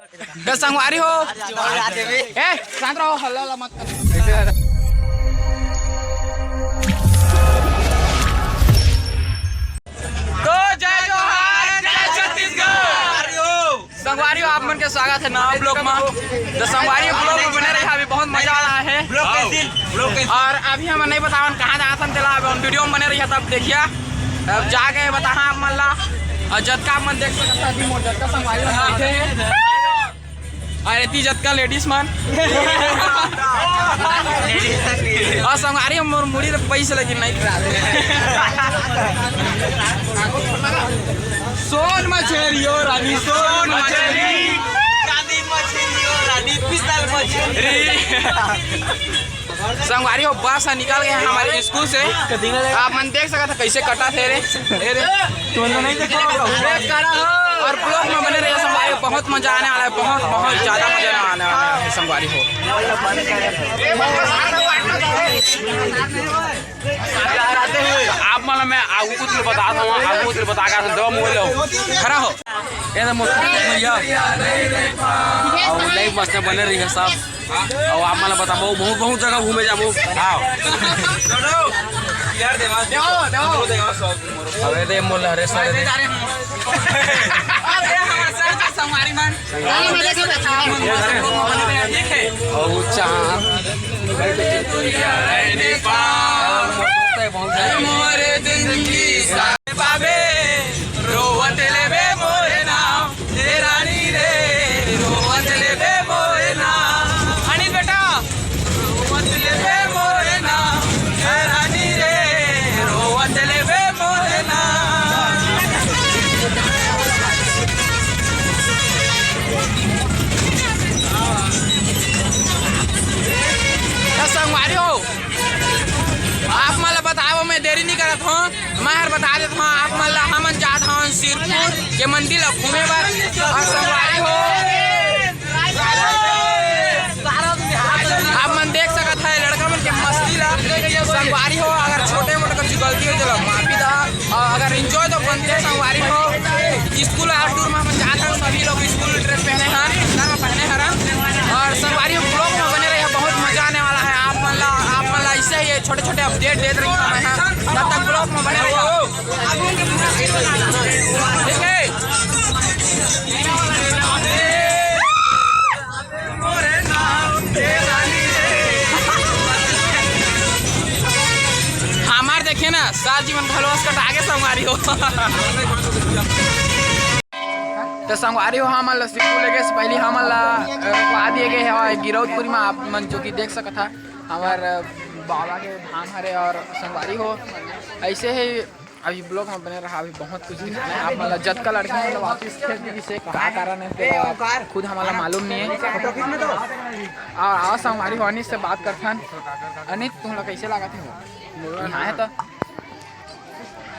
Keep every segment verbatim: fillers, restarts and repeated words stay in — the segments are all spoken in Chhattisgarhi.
तो संगवारी हो, ए, शांत रहो, हल्ला हल्ला मत करो। तो जय जोहार, जय छत्तीसगढ़। संगवारी हो, आप मन के स्वागत है नवा vlog में। तो संगवारी हो, vlog में बने रहिहा, अभी बहुत मजा वाला है। और अभी हम नहीं बतावन कहाँ जात हन, तेला अब हम video में बने रहिहा, तब देखिहा, तब जाके बताहा आप मन ला। और जतका आप मन देख सकत हव, अभी मोर जतका संगवारी मन बैठे हैं। अरे ती जतका ladies मन। और संगवारी हो, मोर मुड़ी ल पैसे लगी नहीं करा दे। सोन मछरी ओ रानी, सोन मछरी। रानी मछरी ओ रानी, पिसल मछरी। संगवारी हो, बस ह निकल गए हमारे स्कूल से। आप मन देख सकत हव कैसे कटा थे रे। ए रे। तुमन नहीं देखे। और vlog में बने रहिहा संगवारी, बहुत मजा आने वाला है, बहुत, बहुत ज्यादा मजा आने वाला है संगवारी हो। आप मन मैं आगू कुछ बता दो, आगू कुछ बता के दो मोबाइल लो। खड़ा हो। ये तो मोर भैया। और live मस्त बने रहिहा सब। अउ आप मन ल बताबो, बहुत, बहुत जगह घूमे जाबो। हाँ। अबे दे मोर हरे सर दे। अरे हमारे सर के संगवारी मन। अउ चाँद। मोरे जिंदगी सा बाबे, रोवत लेबे मोरे नाम। ए रानी रे, रोवत लेबे मोरे नाम। अनिल बेटा, रोवत लेबे मोरे नाम। ए रानी रे, रोवत लेबे मोरे नाम। त संगवारी हो, आप मन ल बतावो, मैं देरी नहीं करत हूँ। मैं हर बता देत हूँ आप मन ला, हमन जात हवन सिरपुर के मंडी ला घूमे बर। और संगवारी हो, आप मन देख सकत है लड़का मन के मस्ती ला। संगवारी हो, अगर छोटे मोटे कुछ गलती हो तो माफी दा, और अगर enjoy तो बनते संगवारी हो। स्कूल outdoor में हमन जात हन, सभी लोग स्कूल dress पहने हन, अंदर में पहने हरन। और संगवारी हो, vlog में बने रहिहा, बहुत मजा आने वाला है। आप मन ला, आप मन ला ऐसे ही ये छोटे छोटे update देत रही मैं, हाँ। तब तक vlog में बने रहिहा। ठीक है। हमार देखे ना, सात जीवन भलवास कटा के संगवारी हो। तो संगवारी हो, हमन ल सिरपुर लेगे से पहली हमन ला, अ, रुकवा दिए गए हवय गिरौदपुरी में। आप मन जो कि देख सकत हा, हमर, अ, बाबा के धाम हरे। और संगवारी हो, ऐसे ही अभी vlog में बने रहा, अभी बहुत कुछ दिखाना है आप मन ला। जतका लड़की मन ला वापिस खेत दी से का कारण है, तेला खुद हमन ला मालूम नहीं है। और आओ संगवारी हो, अनित से बात करथन। अनित, तुमला कैसे लागत है वो? यहाँ है तो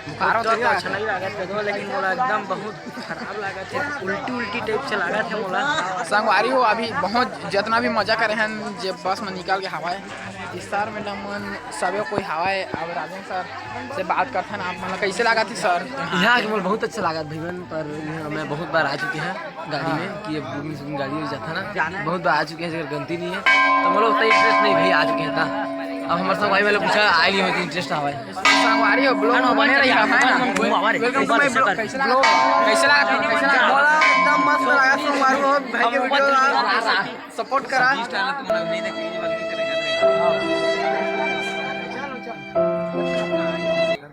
बुखार होता है। अच्छा नहीं लागत कदो, लेकिन मोला एकदम बहुत खराब लागत है, उल्टी उल्टी type से लागत है मोला। संगवारी हो, अभी बहुत जितना भी मजा करे हैं, जे बस में निकल के हवाए, ई सर मैडम मन सबे कोई हवाए। अब राजेंद्र सर से बात करथन, आप मन ला कैसे लागत है सर? यहाँ के मोला बहुत अच्छा लागत भैया, पर यहाँ मैं बहुत बार आ चुके हैं गाड़ी में, कि अब घूमने से गाड़ी में जाता ना, बहुत बार आ चुके हैं, अगर गलती नहीं है तो मोला उतना interest नहीं भाई, आ चुके हैं ना। अब हमारे संगवारी वाले पूछा, आए नहीं हो तो interest हवाए। संगवारी हो, vlog में बने रहिहा, है ना? Welcome to my vlog। कैसे लागत? Vlog कैसे लागत? मोला एकदम मस्त लागत संगवारी हो, भाई के video ला support करा।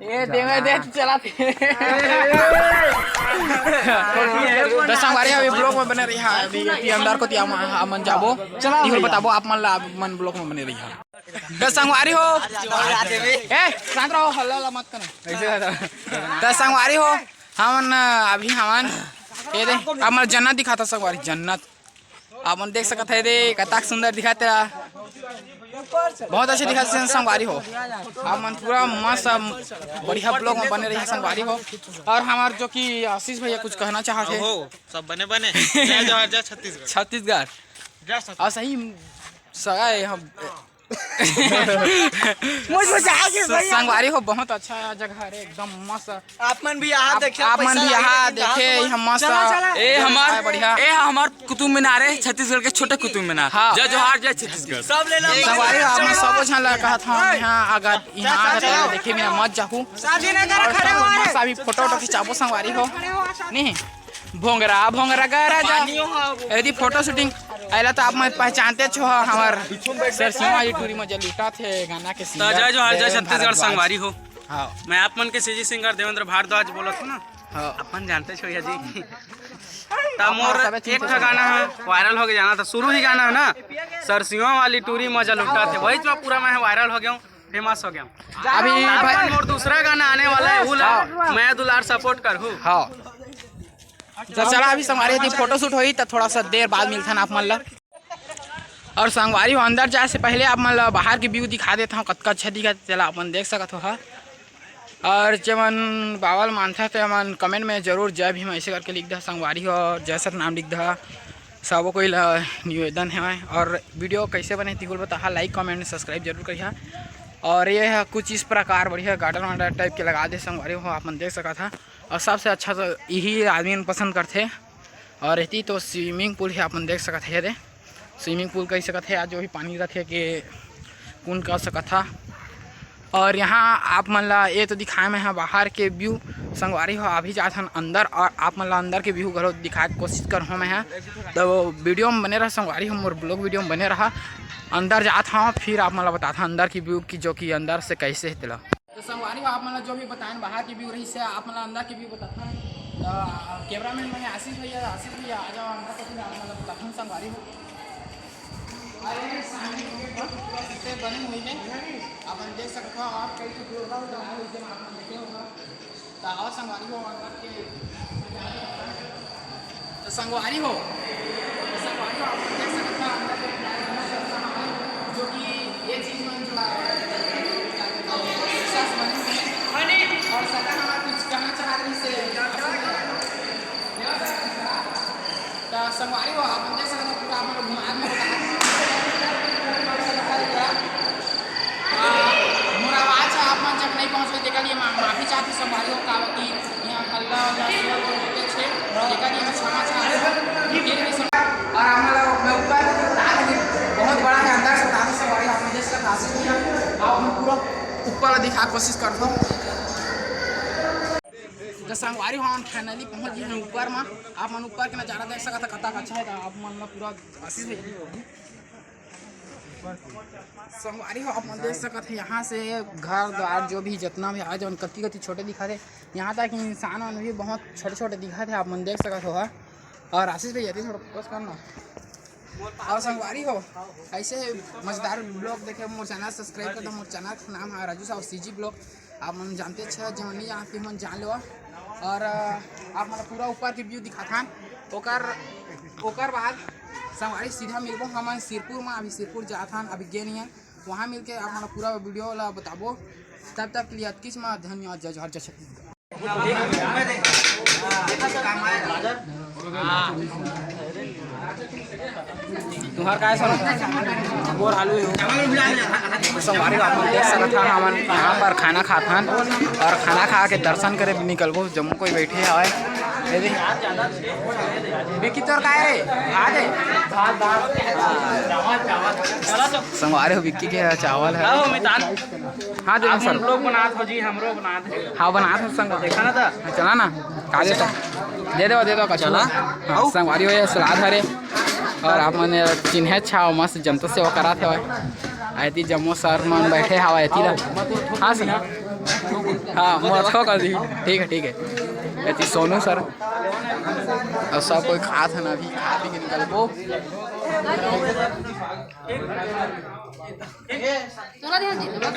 ए, देवे दे, चला थे। तो संगवारी, अभी vlog में बने रहिहा, अभी अंदर को तिया हमन जाबो। चला इहो भैया। बताबो आप मन ला, आप मन vlog में बने रहिहा। तो संगवारी हो, ए, शांत रहो, हल्ला हल्ला मत करो। तो संगवारी हो, हमन अभी हमन, ये दे, हमर जन्नत दिखाता संगवारी, जन्नत। आप मन देख सकत है, दे, कतक सुंदर दिखाते रहा। बहुत अच्छे दिखाते हैं संगवारी हो। आप मन पूरा मस्त बढ़िया vlog में बने रहिहा संगवारी हो। और हमार जो कि आशीष भैया कुछ कहना चाहत है। हो, सब बने बने। जय जोहार, जय छत्तीसगढ़। छत्तीसगढ़। जय छत्तीसगढ़। और सही सगा है हम। मुझ मजा आ गया स-, भैया। संगवारी हो, बहुत अच्छा जगह हरे, एकदम मस्त। आप मन भी यहाँ आप, देखे, आप मन पैसा भी यहाँ लगे, लेकिन देखे, कहाँ यहाँ मस्त। चला, चला। ए, हमार, बढ़िया। ए, हमार कुतुब मीनार है, छत्तीसगढ़ के छोटे कुतुब मीनार। हाँ। जय जोहार, जय छत्तीसगढ़। सब ले लो। संगवारी हो, आप मन सबो झन ला कहत हन, यहाँ अगर यहाँ आगे तो देखे बिना मत जाहू। शादी नहीं कर, और खड़े सब हो, मस्त अभी फोटो वोटो खिंचाबो संगवारी हो। खड़े हो, आ, शादी। नहीं, भोंगरा भोंगरा गा राजा। पानी हो, हाँ, वो। यदि फोटो शूटिंग आइला तो आप मन पहचानते छो, हमार सरसिंवा वाली टूरी में जो लूटा थे गाना के तो सिंगर जय जोहार, जय देवेंद्र छत्तीसगढ़ भारद्वाज। संगवारी हो। हाँ। मैं आप मन के सीजी सिंगर देवेंद्र भारद्वाज बोलत हूँ ना। हाँ। अपन जानते छो या जी। त मोर सबे एक ठा गाना है, वायरल होके जाना था, शुरू ही गाना है ना, सरसिंवा वाली टूरी मजा लुटा थे, वही तो पूरा मैं वायरल हो गया हूँ, फेमस हो गया हूँ। अभी अपन भाई मोर दूसरा गाना आने वाला है, वो ला हाँ। मैं दुलार सपोर्ट कर हूँ। हाँ। तो चला, अभी संगवारी यदि फोटो शूट होई तो थोड़ा सा देर बाद मिलथन आप मन ला। और संगवारी हो, अंदर जाए से पहले आप मन ला बाहर के व्यू दिखा देता हूँ, कतका अच्छा दिखत, चला अपन देख सकत हो हा। और जेमन बावल मानथा तो एमन कमेंट में जरूर जय भीम ऐसे करके लिख दहा संगवारी हो, और जय सतनाम लिख दहा। सबो कोई ला निवेदन है। और वीडियो कैसे बने तिहुल बताहा, लाइक कमेंट सब्सक्राइब जरूर करिहा। और ये है कुछ इस प्रकार बढ़िया गार्डन वार्डन टाइप के लगा दे संगवारी हो, आप मन देख सकत हा। और सबसे अच्छा तो यही आदमी मन पसंद करथे। और एती तो स्विमिंग पूल है, आप मन देख सकत हे रे, स्विमिंग पूल कह सकत हे, आज जो भी पानी रथे के कुन कह सकत हा। और यहाँ आप मन ला ये तो दिखाए मैं हा बाहर के व्यू संगवारी हो, अभी जात हन अंदर और आप मन ला अंदर के व्यू घलो दिखाए के कोशिश करहूँ मैं हा। तो वीडियो में बने रहा संगवारी हो, मोर ब्लॉग वीडियो में बने रहा। अंदर जात हूँ, फिर आप मन ला बताता अंदर की व्यू की, जो कि अंदर से कैसे है तेला। तो संगवारी हो, आप मन ला जो भी बताएन बाहर की व्यू रही से, आप मन ला अंदर की व्यू बताथन। तो कैमरामैन में आशीष भैया, आशीष भैया आ जाओ अंदर को, फिर आप मन ला बताथन संगवारी हो। अरे सामने के पूरा कितने बने हुए हैं, आप मन देख सकते हो। और कई तो व्यू होगा, उधर आए हुए आप मन देखे होगा। तो आओ संगवारी हो, अंदर के तो संगवारी हो, तो संगवारी हो, आप लोग देख सकत हव अंदर के जो कि ये चीज मन जो विश्वास बने हुए हैं। और सरकार हमारा कुछ कहना चाह रही से तो संगवारी हो, आप लोग देख सकत हव पूरा आप लोग घुमा के बता मोर आवाज ह आप मन जब नहीं पहुँच पाए, तेकर लिए मा-, माफी चाहती संगवारी हो, काबर कि यहाँ हल्ला उल्ला शोर वोर होते छे, तेकर लिए मैं क्षमा चाहत हूँ। फिर भी सं-, और आप मन ला मैं ऊपर बता देंगे, बहुत बड़ा है अंदर से, ताकि संगवारी हो आप मन देख सकत हव, आप मन पूरा ऊपर ला दिखा कोशिश करत हूँ। तो संगवारी हो, हम finally पहुँच गए हैं ऊपर में। आप मन ऊपर के नज़ारा देख सकत हव, कतक अच्छा है। तो आप मन ला पूरा आशीष है। संगवारी हो, आप मन देख सकत हे, यहाँ से घर द्वार जो भी जितना भी आए, जौन कति कति छोटे दिखत हे, यहाँ तक इंसान मन भी बहुत छोटे छोटे दिखत हे, आप मन देख सकत हो। और आशीष भैया, ये थोड़ा फोकस करना। और संगवारी हो, ऐसे मजेदार ब्लॉग देखे, मोर चैनल सब्सक्राइब कर दो। मोर चैनल का नाम है राजू साहू सीजी ब्लॉग। आप मन जानते छे, जो नहीं जानते, मन जान लो। और अ, आप मन पूरा ऊपर के व्यू दिखाथन। ओकर ओकर बाद संगवारी सीधा मिलबो हमन सिरपुर में। अभी सिरपुर जाथन, अभी गे नहीं है, वहाँ मिलके आप मन पूरा वीडियो ला बताबो। तब तक के लिए अतकीच में धन्यवाद। जय जोहार, जय छत्तीसगढ़। तुंहर काय सुन? बोर आलू हो। संगवारी हो, आप मन देख सकत हव, हमन यहाँ पर खाना खात हन और खाना खा के दर्शन करे निकलबो। जम्मो कोई बैठे हवय। ये देख। विक्की, तोर काय रे? भात है? भात, भात। संगवारी हो, विक्की के चावल है। हाँ, दे आप सर। लोग बनात हो जी, हमरो बनात है। हाँ, बनात हो संग। देखा ना था? हाँ, चला ना। का देता? दे दो, दे दो, कचू। चला। हाँ, संगवारी हो, ये सलाद हरे। और आप मन चिन्हे छाव मस्त जनता सेवा करात हवय। एती जम्मो सर मन बैठे हवय एती ला। हाँ सर। हाँ, मोर थोक अभी। ठीक है, ठीक है। एती सोनू सर। और सब कोई खात हन अभी, खा पी के निकलबो। तोला दे जी, तोला।